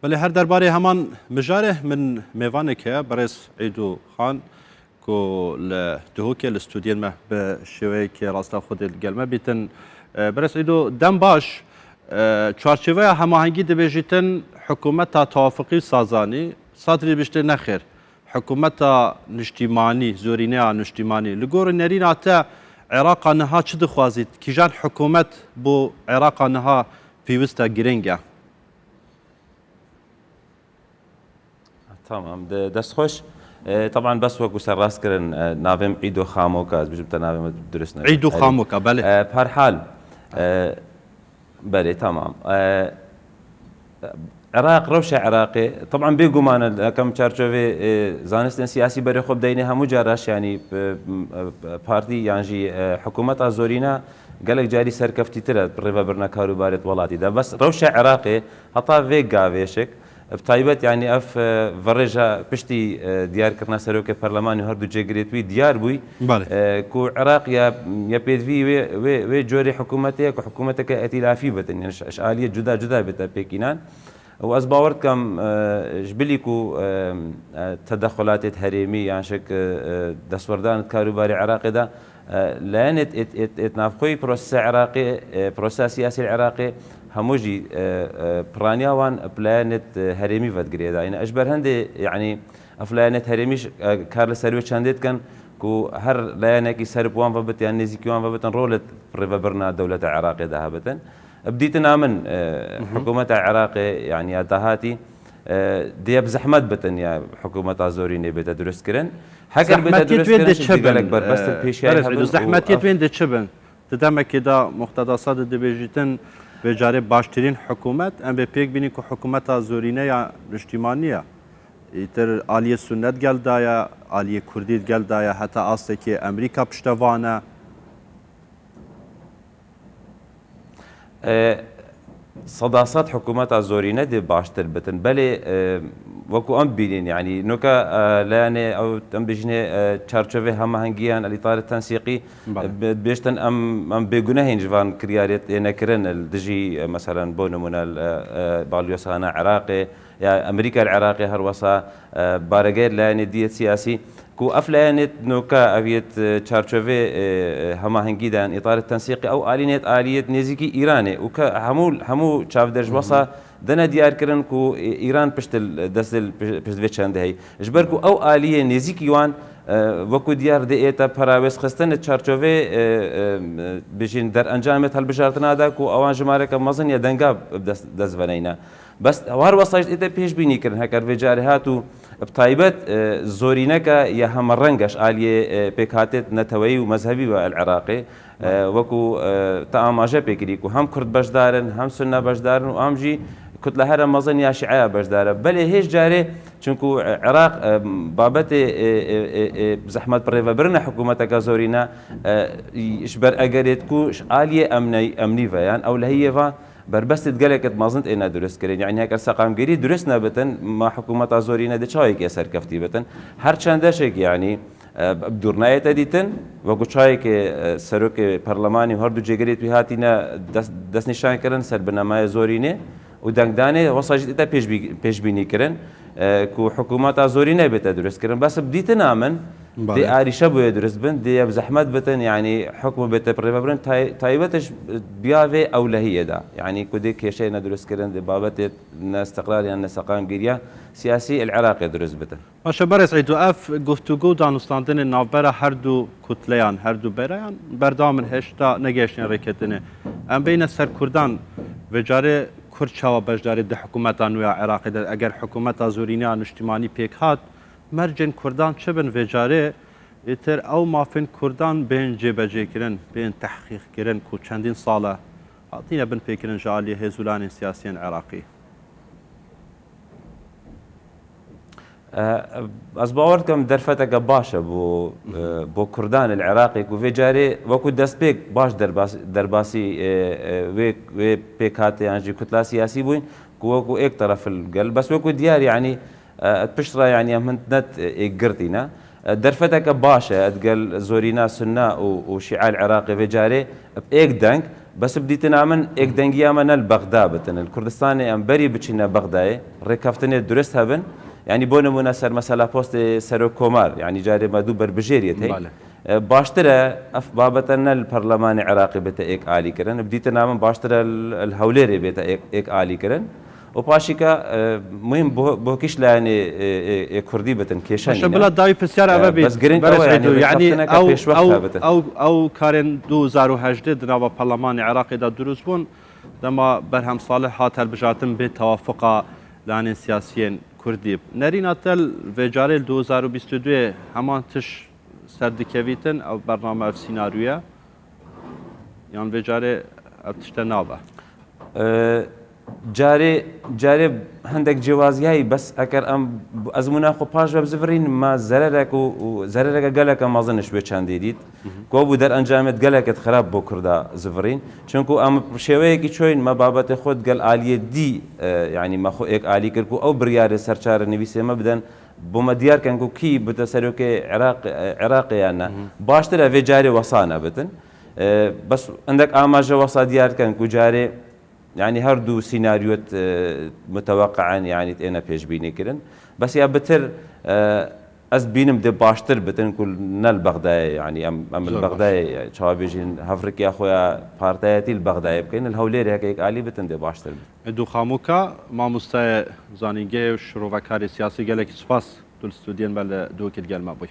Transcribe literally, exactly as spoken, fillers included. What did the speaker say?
Belê, her derbarê heman mijarê min mêvanek heye, berêz Îdû Xan, ku li Duhokê li stûdiyên me bi şêweyekê rastev xwedê li gel me bîtin. E, berêz Îdû, dem baş. E, çarçoveya hemahengî dibêjîtin hikûmeta tewafiqî û sazanî, Sadrî biştê nexêr. Hikûmeta niştîmanî, zorîneya niştîmanî. Li gorî nerîna te Iraqa niha çi dixwazît? Kîjan hikûmet bo Iraqa niha pêwîst e, girîng e? Tamam, de-, dest xweş. E, teban bes wekû serrast kirin, e, navê min Îdo Xamoka, ez bijim te navê min durist nebê. Îdo Erê. Xamoka, belê. E, bi her hal, e, belê, tamam. E, Iraq, rewşa Iraqê, teban bêguman e, em çarçovê, e, zanistên siyasî berê xwe bideyne hemû cara, yanî, e, e, partî yan jî, e, hikûmeta zorîne gelek carî serkeftîtir e rêvebirina karûbarê di welatî de. Bes rewşa Iraqê heta vê gavê şik, bi taybet, yanî ev, e, verêja piştî, e, diyarkirina serokê perlemanê û her du cêgirêt wî diyar bûy, Belê. e, ku Iraq ya, ya pêdivî wê, wê, wê corê hikûmetê ye ku hikûmeteke îtîlafî bitin, yanî ji, ji aliyê cuda cuda bête pêkînan. Û ez bawer dikim, e, ji bilî ku, e, e, tedexulatê herêmî yan şik, e, e, destwerdan di karûbarê Iraqê de, e, layenêt êt, êt, êt navxweyî prosesa Iraqê, e, prosesa siyasî li Iraqê hemû jî, e, e, piraniya wan bi layenêt, e, herêmî vedigirê de. Yine ji ber hindê, yanî ev layenêt herêmî jî, e, kar li ser wê çendê dikin ku her layenekî ser bi wan ve bit yan nêzîkî wan ve bitin, rolêt rêvebirina dewleta Iraqê de hebitin. Bi dîtina min, e, Mhm. hikûmeta Iraqê, yanî ya dahatî, e, dê bi zehmet bitin ya hikûmeta zorînê bête duristkirin. Heger bête Zehmetiyê wê duristkirin, dê çi gelek bin? berbestir E, pêşiya berêz hebin Îdû, û zehmetiyê ev wê dê çi bin? Di demekê de Muqteda Sadr dibêjîtin vê carê baştirîn hikûmet, em bê pêk bînin ku hikûmeta zorîne ya niştîmanî ye. Îtir aliyê sunnet gel daye, aliyê kurdî gel daye, heta astekê Amerîka piştevan e. E, seda sed hikûmeta zorîne dê baştir bitin. Belê, e, wekû em bînin, yanî noka, e, layanê ew em bijînê, e, çarçovê hemahengiyan, el îtarê tensîqî, Belê. e, bi-, bêştin em, em bêgunehên ji van kiryarê tê nekirin, li dijî, e, meselen, bo nimûne, li, e, e, balyozxana Iraqê, ya Amerîka li Iraqê her wesa, e, baregehê layanê diyê siyasî, ku ev layanê noka ev yêt, e, çarçovê, e, e, hemahengî de yan îtarê tensîqî ew alînêt aliyêt nêzîkî Îranê û ke hemû, hemû çavdêr ji wesa dene diyar kirin ku Î-, Îran pişt li, dest li, pişt, pişt vê çendê heyî. Ji ber ku ew aliyê nêzîkî wan, e, wekû diyar dê ête perawêz xistin li çarçovê, e, e, bijîn derencamêt hilbijartina de ku ewan jimareke mezin ya denga bi dest, dest veneyne. Bes her wesa jî tê pêşbînî kirin, heger vê carê hat û bi taybet, e, zorîneke ya hemereng e ji aliyê, e, pêkhatê neteweyî û mezhebî ve el Iraqê. E, wekû, e, te amaje pê kirî ku hem kurd beşdar in, hem sunne beşdar in û hem jî kutle here mezin ya şîeya beşdar e. Belê hêj carê, çunku, e, Iraq, e, babetê, e, e, e, e, zehmet bi rêvebirina hikûmeteke zorîne, e, ji ber egerêt ku ji aliyê emney-, emnî ve yan ewlehiyê ve, berbestê gelekê mezin têne durist kirin. Yanî heger seqamgirî durist nebitin, ma hikûmeta zorîne dê çawekê serkeftî bitin. Her çendeşek, yanî, e, bi dûr nayête dîtin, wekû çayekê, e, serokê perlemanî û her du cêgirêt wî hatîne dest, destnîşan kirin ser binemaya zorînê û dengdanê, wesa jî tê pêşbî-, pêşbînî kirin, e, ku hikûmeta zorîne bête durist kirin. Bes bi dîtina min, Belê. Dê arîşe bûye durist bin, dê ev zehmet bitin, yanî hukmu bête bi rêvebirin, tay-, taybet ji biya vê ewlehiyê de. Yanî ku dê kêşeyê ne durist kirin, dê babetê ne istiqrar yan ne seqamgiriya siyasî el Iraqê durist bitin. Baş e, berêz Îdû, ev guftûgû danûstandinê navbera her du kutleyan, her du bereyan berdewam in, hêşta negehiştine rêketinê. Em bêyne ser kurdan, vê carê kurd çawa beşdarî di hikûmeta nû ya Iraqê de, eger hikûmeta zorîne ya niştimanî pêk hat, mercên kurdan çi bin vê carê? Îtir ew mafên kurdan bên cêbecêkirin, bên tehqîqkirin ku çendîn sal e hatine binpêkirin ji aliyê hêz û lanên siyasiyên Iraqî. E, ez bawer dikim derfeteke baş e bo, e, bo kurdan li Iraqê ku vê carê wekû destpêk baş derbas-, derbasî, e, e, wê, wê pêkhatê yan jî kutla siyasî bûyn ku wekû êk teref li gel. Bes wekû diyar, yanî, e, pişt re, yanî em hind net êk girtî ne. E, derfeteke baş e, digel zorîna sunna û, û şîa li Iraqê vê carê bi êk deng, Bes bi dîtina min êkdengiya me ne li Bexda bitin. Li Kurdistanê em berî biçîne Bexdayê, rêkeftinê durist hebin. Yanî bo nimûne ser mesela postê serokkomar, yanî carê me dû berbijêriyê tey. Bale. E, baştir e ev babete ne li perlemanê Iraqê bête êk alî kirin. Bi dîtina min baştir e li, li Hewlêrê bête êk, êk alî kirin. Û paşîka, e, muhîm bo-, bo kîş layenê, e, e, e, Kurdî bitin, kêşe Paşa nîne. Bila dawî pisyar eve E, bît. Bes giring Berê ew e, yanî Seydo, yanî rêkeftineke ew, pêşwext ew, hebite. ew, ew karên du hezar û hejdeh di nava Parlemanê Iraqê de dirust bûn. Dema Berhem Salih hat hilbijartin bê tewafuqa layenên siyasiyên Kurdî. Nerîna te li vê carê li du hezar û bîst û duyê heman tiş ser dikevîtin, ev bername, ev sînaryoye? Yan vê carê ev tişte nabe? Ee, carê, carê hindek cêwazî heye, bes eger em ezmûna xwe paş ve bizivirîn, me zererek û, û zerereke geleke mezin ji wê çendê dît. Ku bû derencamê geleke xirab bo Kurda zivirîn. Çunku em bi şêweyekî çoyîn me babetê xwe digel aliyê dî, e, yanî me xwe êk alî kir ku ew biryarê serçarenivîsê me biden, bo me diyar ken ku kî bite serokê Iraq, e, Iraqê yan ne. Baştir e vê carê wesa nebitin. E, bes hindek amaje wesa diyar ken ku carê, yanî her du sînaryot, e, muteweqi'en, yanî têne pêşbînî kirin. Bes ya bitir, e, ez bînim dê baştir bitin ku ne li Bexdayê, yanî em, em li Zor baş. Bexdayê, çawa bêjin, hevrikiya xwe ya partiyetî li Bexdayê bikin, li Hewlêrê heke êk alî bitin dê baştir bitin. Edo Xamuka, mamostayê zanîngehê û şirovekarê siyasî, gelekî spas tu li stûdiyên me li dûkê digel me bûyî.